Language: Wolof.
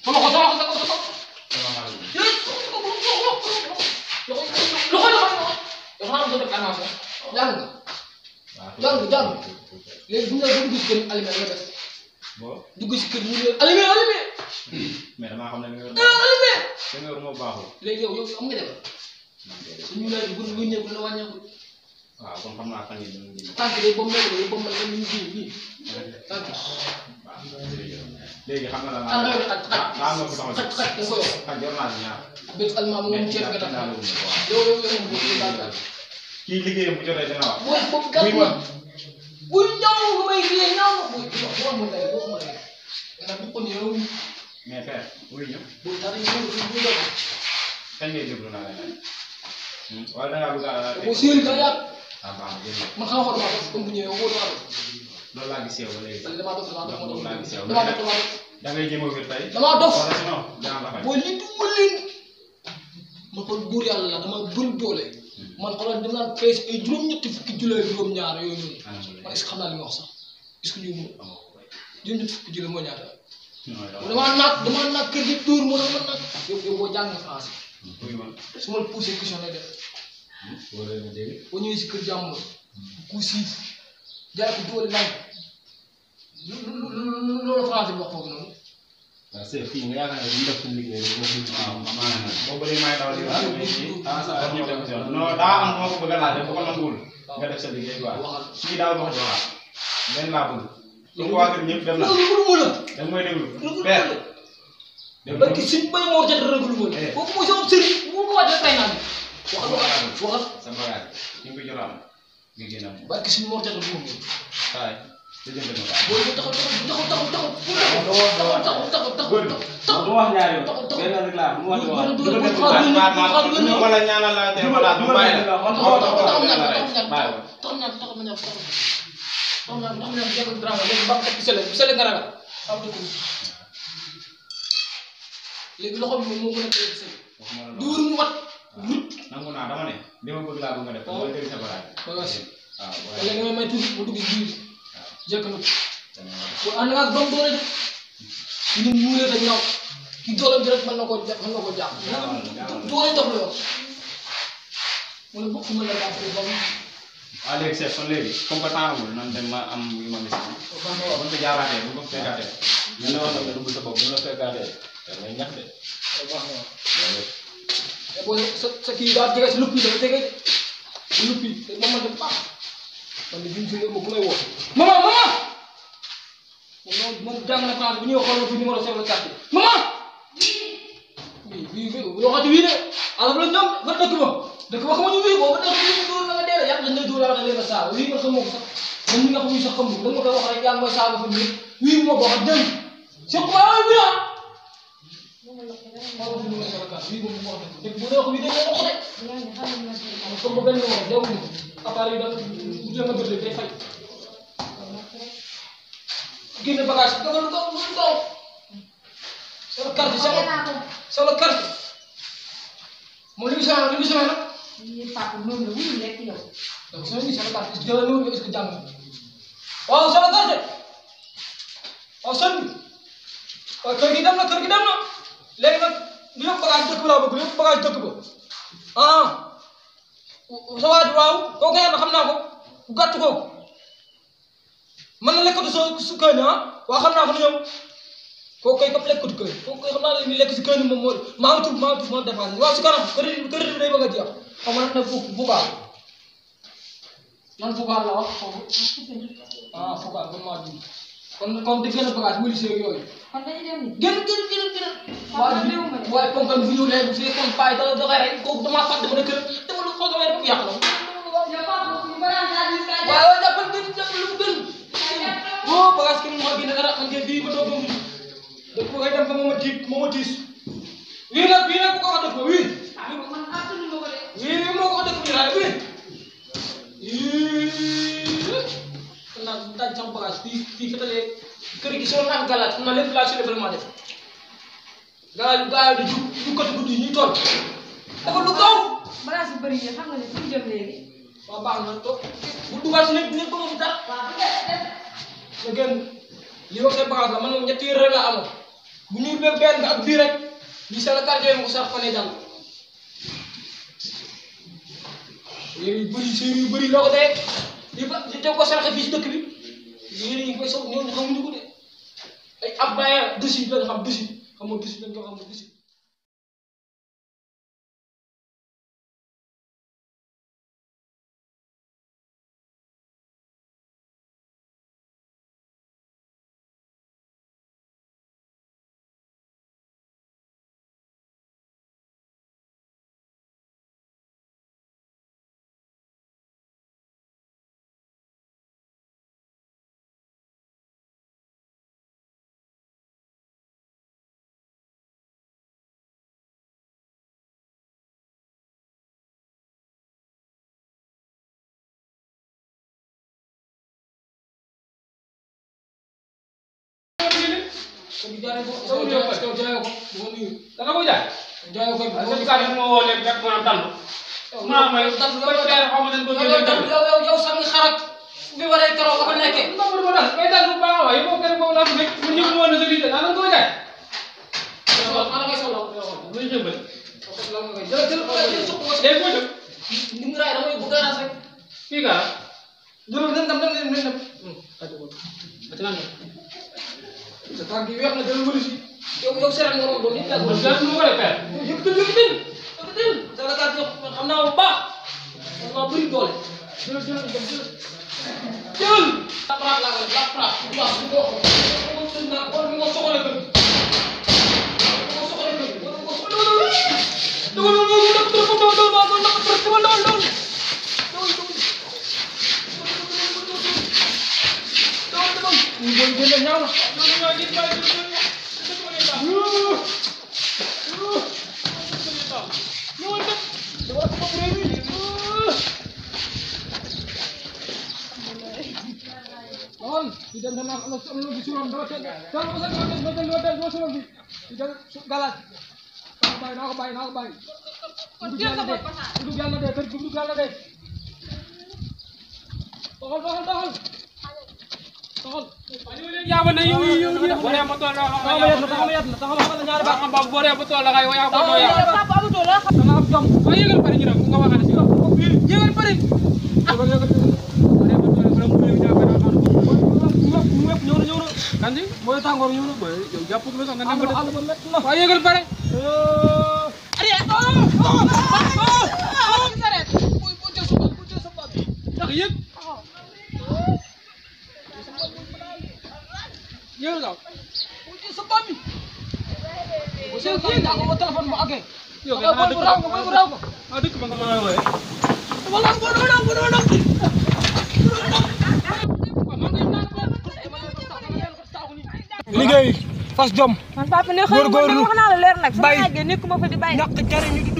sama ko sama ko jàng léegi bu ñu la dugg si kër Alioune nga def dugg si kër mu ne Alioune mais damaa xam ne li nga yor moo baaxul. léegi yow am nga defar suñu la bu ñëw la wàññeeku. waaw kon xam naa fan yii dinañ jënd. tànk de boobu léegi boobu man ñu ngi nii tànk. waaw léegi xam nga la ah nga xaj xaj yor naa si ñaar. béy almaa moom ceeb nga tax yow moom kii liggéeyam bu jotee dina wax. mooy boobu gàtt ma buy ñaw nga may kii ñaw na buy boo ma day boo ma day ndax bu ko yow mais père wuy ñëw. bu dara ñu ñu doon kañ ngay jublu naa leen wala da ngaa bëgg a. bu siil nga yàq. ah baax na jërëjëf. man xam nga damaa def comme bu ñëwee wóor naa la. loolu laa gis yow ba léegi. damaa dof loolu laa gis yow. damaa dof da ngay jéem a wér tey. damaa dof wala sinon dina la fay. booy li dimbal leen man kon buur yàlla la dama bëri doole man xoolal dem naa fees ay juróom-ñetti fukki jullee juróom-ñaar yooyu noonu man est-ce que xam naa li ma wax sax est-ce que ñu juróom-ñetti fukki jullee moo ñaata damaa naag kër gi dóor moo tax man nag yow boo jàng français su ma la posé question lay def boo ñëwee si kër jàmm ku siif jaay ko doole nang loolu français bi wax foofu noonu waaw c'est fii nga yaakaar ne def suñu liggéey waaw maanaam boo bëri may daw di wax non daa am moo ko bëgg a laaj bu ko nanguwul nga def sa liggéey quoi kii daal wax joxaat benn laa bëgg lu ko waa kër ñëpp dem na da mooy déglu père parce que suñ bay moo jot rëglu woon boobu mooy sama sëriñ bu ko wàccee tay naan waxal sa bagage ñu ngi ko jot am nga génn am parce que suñu moo jot rëglu woon waay te jënd na boo taxaw du wax ñaari yoon benn rek laa du wax wala ñaanal la te wala du bàyyi la léegi loxo bi moo gën a tëye sëñ duur mu wat rut nangu naa dama ne li ma bëgg laa bëgg nga def mooy dégg sa bagage waaw wala nga may tuuti ma dugg biir jëkk na ko ànd nga ak doom doole de ñu muuree dañ ñaw ki doolam bi rek mën na koo jàpp doole dox la yor mu ne bokk ma la jàpp ba mu waaw léegi chef kon léegi comme que temps amul nan dem ma am yu ma gis bu ñu ko jaaraatee bu ñu ko fekkaatee ñu ne wax nga dugg sa bopp bu la fekkaatee ngay ñax de boo sa kii daa jege si lupp yi dafa jege de lupp yi te moom man de baax man de biñ fi bu may woo maman moom jàng na France bu ñuy xool fi numéro chef de quartier maman bii loo xati wii de alal la ñoom ba dëkk ba xamuñu wii boobu dëkk bi dóor na nga dee la yàq dañ lay dóor la leen a saaga wii nga xamoo ko sax man mi nga xamuñu sax xamuñu dañ ma koy wax rek yàlla mooy saaga fa nii wii moo bokk ak dëng c'est quoi wii ah moo ko fi numéro chef de quartier wii moom moo wax dëgg bu dee wax wii dañ lay wax rek comme ba benn numéro léewuñu ko appareil yi daal bu dee ma gër day fay génne bagage bi dafa lu gaw sama carte sama carte moom li mu sonal nag. Papa noonu la wuyu lekk yow. donc sama carte jël na woon est-ce que jàng waaw sama carte waaw sën bi waaw kër gi dem na léegi nag li yëpp bagage dëkk bi laa bëgg li yëpp bagage dëkk ba sa waa ji waaw kooku nga xam naa ko ku gàtt kooku mën na lekkatu su kër ni waaw xam naa ko nu ñoom kooku koy këpp lekkatu kër kooku koy xam naa ne lekk si kër ni moom moo maa ngi tudd ma dépassé waaw si kanam kër bi day bëgg a jeex xam nga nag ne bugaar nan bugaar la wax foofu bugaar kon maa dugg kon di gën a bagage wuli seeg yooyu kon dañuy dem ni gën waaye ponkal fi ñëw léegi bu fekkoon paay da doxee rek kooku damaa fàtte dama ne kër dama lu xool damay rek yàq la waaw jàppal gën jàppal lu mu gën oh bagage kenn moo génne dara xam ngeen bii ba toog dëkk ba ngay dem fa moo ma tiis wii nag bu ko wax dëkk ba wii moo ko wax dëkk bi laay wii kon nag daaj sama bagage fii fetalee kër gi soo naan galaat xam naa lépp laa si vraiment def gaa yi di jukkati guddi ñuy toll dafa lu gaw bagage yu bëri yi xam nga ne fu ñu jëm léegi waaw baax na toog bu dugal si nekk ko moom dara nga gën li wax seen bagage la man moom ñetti yére rek laa amoon bu ñuy benn nga ak bii rek bii c'est le quartier mu ko sax fa ne dal yéen yu bëri séeréer yu bëri loo ko dee li ba li teg ko saraxe fii si dëkk bi yéen yi koy soog ñooñu xamuñu ko de ay abaya desib lañ xam desib xam nga desib lañ ko xam nga desib ko bi jaaree ko jaayoo ko bu ma nuyu da nga ko jaay. jaayoo ko parce que kàddu moo woo leen fekk maanaam tànn. maanaam mooy yow sax nga xarak bi waree keroog nga fa nekkee. non non non kay daal bu baax a waaye yow kenn koo laaf rek mu ñëw mu woon na sa lii de nga ko jaay. ana ngay soxla lu ñu jëmbale. léegi moo jóg ni mu raay damay bu garage rek fii kaa. jëlal nañ dem sa tànk yi weex na jëlal wëli si yow seetaan nga moom doon nit la man gerte mu ko defee. yëkkatil sa la gàtt xam naa bu baax maa bëri doole jëlal la praat laa koy la praat bu baax bu ko waxoon naa ko ni nga soxla kër Kanji, boleh tanggung yuk, boleh. Jauh pun besok nanti boleh. Wah, iya kan pare. Tak iya. Iya tau. Uji sebab ni. Uji aku telepon mak ake. Yo, berapa? Aduh, kemana-mana weh. liggéey fas jom man papa ne xëy na wax naa la leer nag. bay nekkuma fa di bay. ñàkk jariñu